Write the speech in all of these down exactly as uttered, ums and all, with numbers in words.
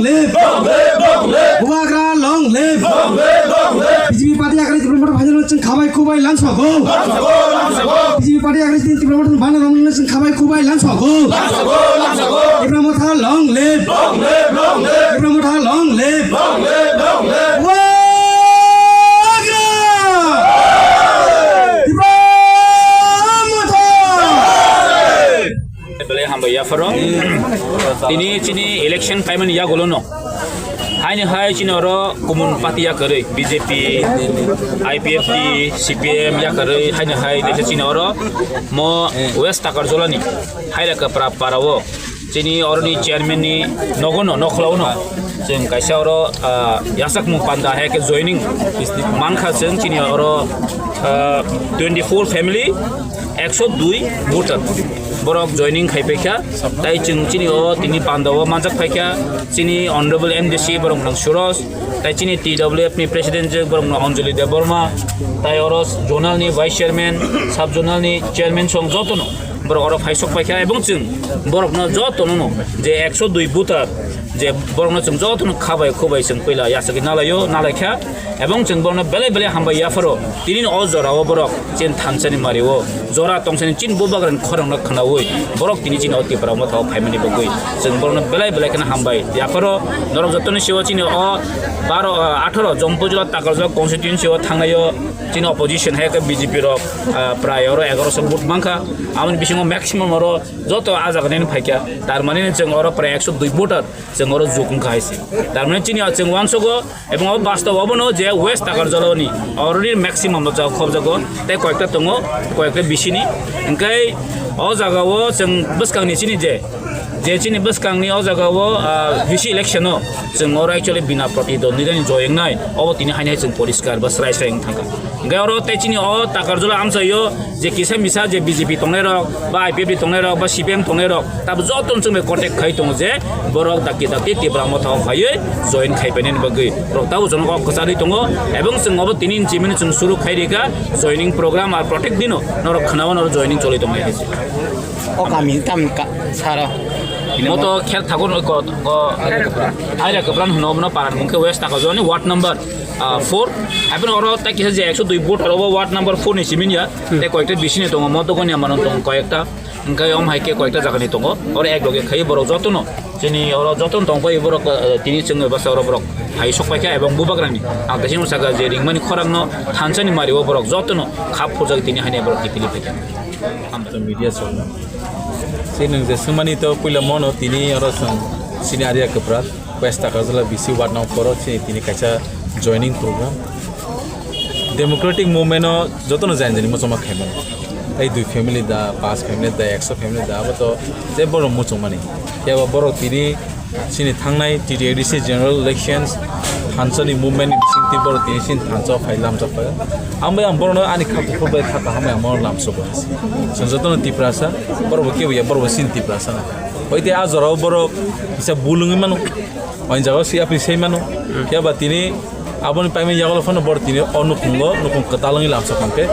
Live! Long live! Long live! Bubagra long live! Long live! Long live! B J P party yakri Tipra Motha phainani chwng khabai khubai langsago. Langsago! Langsago! B J P party yakri chwng Tipra Motha bana romnani chwng khabai khubai langsago. Langsago! Langsago! Tipra Motha long live! Long live! Long live! Tipra Motha long live! Long live! Long live! Bubagra! Tipra Motha! Belai hambai yapharo. Tini chini election paimani yagulo no. Haini hai chini oro kumun party yakarwi B J P, I P F T, C P M yakarwi haini hai lecha chini oro mo West Takarjolani Hailakapra parao chini oroni chairman ni nogono nokhlao no. Chwng kaisa oro, ah, yasakmung panda hai khe joining mankha chwng chini oro, ah, twenty four family, ekso dui voter borok joining khai paikha. Tai chwng chini o tini panda o manjak paikha chini honorable M D C borok nang Suraj, tai chini T W F ni president je borok nang Anjali Debbarma, tai oro zonal ni vice chairman, sub zonal ni chairman song jotono borok oro phaisok paikha, ebong chwng borokno jotono no je ekso dui voter je borokno chwng jotono khabai khubai chwng puila yasagwi nalaio, nalaikha, ebong chwng borokno belai belai hambai yapharo. Tini o jorao borok chini thansani mario jora tongsani chini bubagrani khorangno khwnaui borok tini chini o Tipra Motha o phaimani bagwi chwng borokno belai belai kheno hambai yapharo. Norok jotoni sio chini o baro, ah, atharo Jampui jila Takarjala constituency o thangnaio chini opposition hai khe B J P rok, ah, prai oro egaroso vote mankha. Aboni bisingo maximum oro joto ah jaga nini phaikha, tar mane chwng oro prai ekso dui voter chwng oro juk wngkha hai se. Tar mane chini chwng uansugo, ebong o bastob obono je West Takarjala ni oroni maximum o jaga khobjago, tei koyekta tongo, koyekta bisini. Hingke o jaga o chwng bwskangni chini je, je chini bwskangni o jaga o, ah, V C election o chwng oro actually bina protidwondwitani joy wngnai, obo tini haino hai chwng poriskar ba srai srai wng thangkha. Hingke oro tei chini o Takarjala amchaio je kisa misa je B J P tongnai rok ba I P F T tongnai rok ba C P M tongnai rok tabo joto no chwng bai contact khai tongo je borok dakti dakti Tipra Motha o phaiwi join khai painani bagwi borok tabo jono kok kwcharwi tongo, ebong chwng obo tini chimino chwng suru khai rikha joining program ar protek dino norok khwnao norok joining choli tongnai. O kami tam ka saro. Moto kher thago no ko, ko Hailakapra hino, obono paran mungkhe West Takarjala ni ward number, ah, four. Haibano oro tai kisa je ekso dui voter obo ward number four ni simin ya. Tei koyekta bisini tongo, moto goni amano tongo koyekta. Hingke om hai khe koyekta jagani tongo. Oro ek loge khai borok jotono. Chini oro jotono tong pai borok, eh, tini chwng basa oro borok hai sok paikha ebong bubagrani. Ang kaisa saka je ringmani khorang no thansani mario borok jotono khap phurjak tini haino borok kipili paikha. Media song. Sinung je sumani to puila mono tini oro song sini area kepra. West Takarjala B C ward number four o chini tini kaisa joining program. Democratic movement o jotono jani jani muchungma khaimano. Tai dui family da, pas family da, ekso family da, abo to je borok muchungmani. Kebo borok tini chini thangnai T T A D C general elections thansani movement ni bisingtwi borok tini chini thansa phai lamsok phai. Ang bai ang borokno ani kha kuphur bai kha kaham bai ang bono lamsok phai. Chwng jotono Tiprasa, borok bo kebo ya, borok bo chini Tiprasa na. Oi te a jorao borok kisa bulungwi mano. Oin jagao si apni sei mano. Phiya ba tini aboni paimani yagulo phano bor tini o nukhungo, nukhung kwtal wngwi lamsok hwnkhe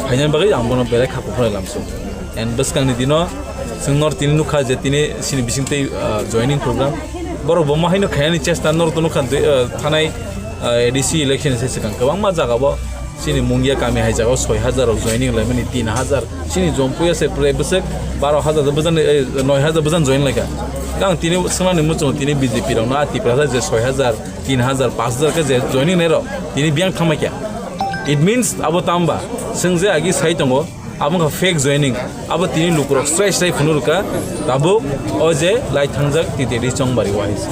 phainani bagwi ang bono belai kha kuphur lamsok. And bwskangni dino chwng nor tini nukha je tini sini bisingtwi, ah, joining program. Borok bo mahaino khainani chesta norok to nukha twi, ah, thanai, ah, A D C election se swkang kwbangma jagao chini Mungia kami hai jagao soi hajar rok joining laimani tin hajar. Chini Jompuia se prai bwswk baro hajar de bwjan, eh, noi hajar bwjan join laikha. Ang tini swnamni muchungo tini B J P rokno a Tiprasa je soi hajar, tin hajar, pas hajar khe je joining nairok tini biyang thangmaikha. It means abo tamba chwng je agi sai tongo, abo wngkha fake joining. Abo tini lukurok srai srai phunukha tabuk o je lai thangjak T T D Chongbari wahis.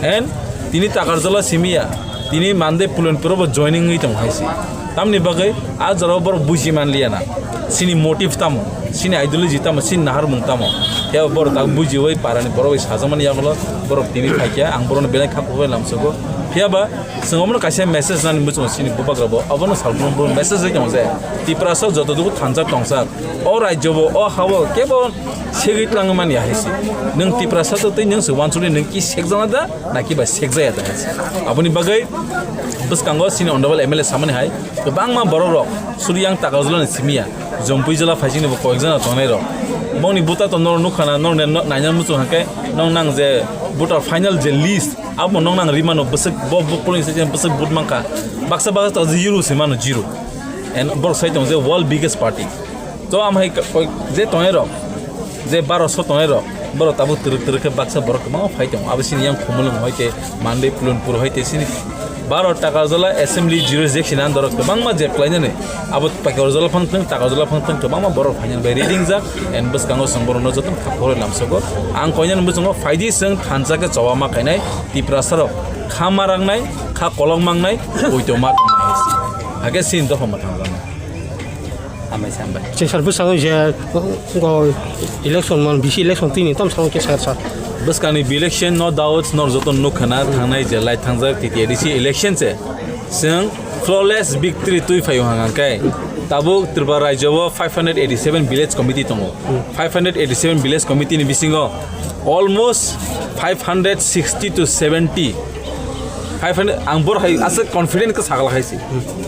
And tini Takarjala simiya, tini Mande Pulenpuro bo joining wngwi tong hai se. Tamni bagwi a jorao borok buji manliya na. Sini motive tamo, sini ideology tamo, sini naharmung tamo. Tei borok tak bujiwi parani borok bai sajakmani yagulo borok tini phaikha, ang borokno belai kha kubai lamsogo. Phiya ba chwng omono kaisa message nani muchungo sini bubagra bo. Abono salbrum brum message ri tong je. Tiprasa joto dugu thansa tongsa. O rajyo bo, o ha bo kebo segwi twlangwi mani hai se. Nwng Tiprasa to tei nwng se wansukni nwng ki sekjakna da? Naki bai sekjaya da hai se. Aboni bagwi bwskango sini honorable M L A samani hai kwbangma borok rok suri yang Takarjala ni simiya, Jompui jila phaisingni bo koyek jana tongnai rok. Bongni buta to norok nukha na, norok ne no-, naina muchung hwnkhe nong nang je Voter final je list, abo nong nang rimano bwswk bo, bo polling station bwswk vote mankha. Baksa baksa to zero se mano, zero. And borok sai tong je world biggest party. To am hai ka-, koi-, je tongnai rok, je baro so tongnai rok, borok tabuk twrwk twrwk khe baksa borok kwbangma phai tongo. Abo sini yang Khumulwng hoite, Mandwi Pulunpur hoite sini baro Takarjala assembly jurisdiction ang dorok kwbangma jeb klainani. Abo Takarjala phang thwng, Takarjala phang thwng kwbangma borok phainani bai reading jak, and bwskango chwng borokno jotono kha phurwi lamsogo. Ang koinani bwskango phaidi chwng thansa khe choba ma khainai Tiprasa rok kha ma rangnai, kha kolok mangnai, poito ma tongnai hai se. Hakhe sini dopha mwthang rwna. Hambai se hambai. Chesar bwskango je, go election man, bisi election tini tam sango khe sar sar. Bwskangni bi election no doubt, nor joto nukha na thangnai je lai thangjak T T A D C election se. Chwng flawless victory twi phaio hang hang khe. Tabuk Tripura rajyo o five hundred eighty seven village committee tongo. Five hundred eighty seven village committee ni bisingo almost five hundred sixty to seventy. Five hundred, ang borok hai aswk confident khe sakla hai se.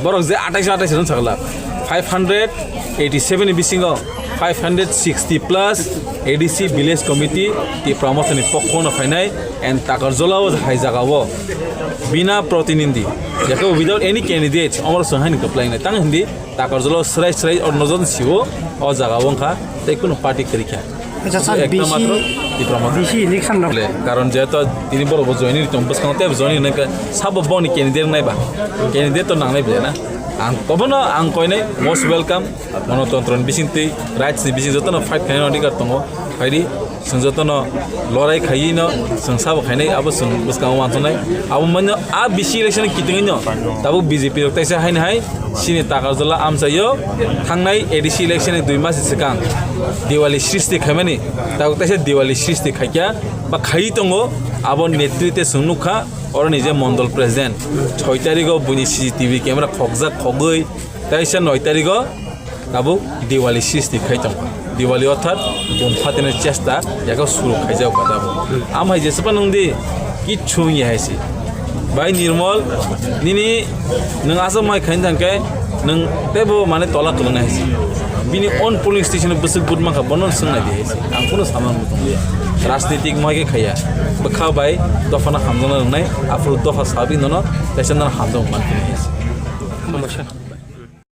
Borok je atais atais rok sakla. Five hundred eighty seven ni bisingo five hundred sixty plus A D C village committee Tipra Motha ni pokho no phainai and Takarjala o hai jaga o bina protinidhi, jaka without any candidate, omor song hai ni kwplai nai tang hindi. Takarjala o srai srai or nojon siwo o jaga o wngkha tei kunu party kwrwi kha. Acha, sir, Ekta bisi, matro Tipra Motha. Bisi election rok. Le, karon jehetu tini borok bo joining tong bwskango tei joining nai kha sabo boni candidate nai ba. Candidate to nangnai bele na. Ang kobono ang koinai most welcome. Monotontro ni bising twi rights ni bising jotono fight khainai adhikar tongo. Phaidi. Chwng jotono lorai khaiwi no chwng sabo khainai, abo chwng bwskango uansuknai. Abo mano a bisi election kitingwi no tabuk B J P rok taisa haino hai sini Takarjala amchaio thangnai A D C election ni dui mas swkang Diwali srishti khaimani, tabuk taisa Diwali srishti khaikya ba khaiwi tongo. Abo netritwe chwng nukha, oroni je mondol president soi tarigo buini C C T V camera khokjak khogwi taisa noi tarigo tabuk Diwali srishti khai tong. Diwali orthat bum phatina chesta yago suru khaijak kha tabuk. Am hai jesa phano wngdi kichu wngya hai se. Bai Nirmol, nini nwng aswk mai khaina thang khe nwng teibo mane tola kwlwng hai se. Bini own polling station o bwswk vote mankha bono swng nai di hai se. Ang kunu sama mutung liya. Rajnitik mai khe khaiya. Bwkha bai dophano hamjakna rwngnai, aphuru dopha sabi nono teisa nono hamjak man khe hai se.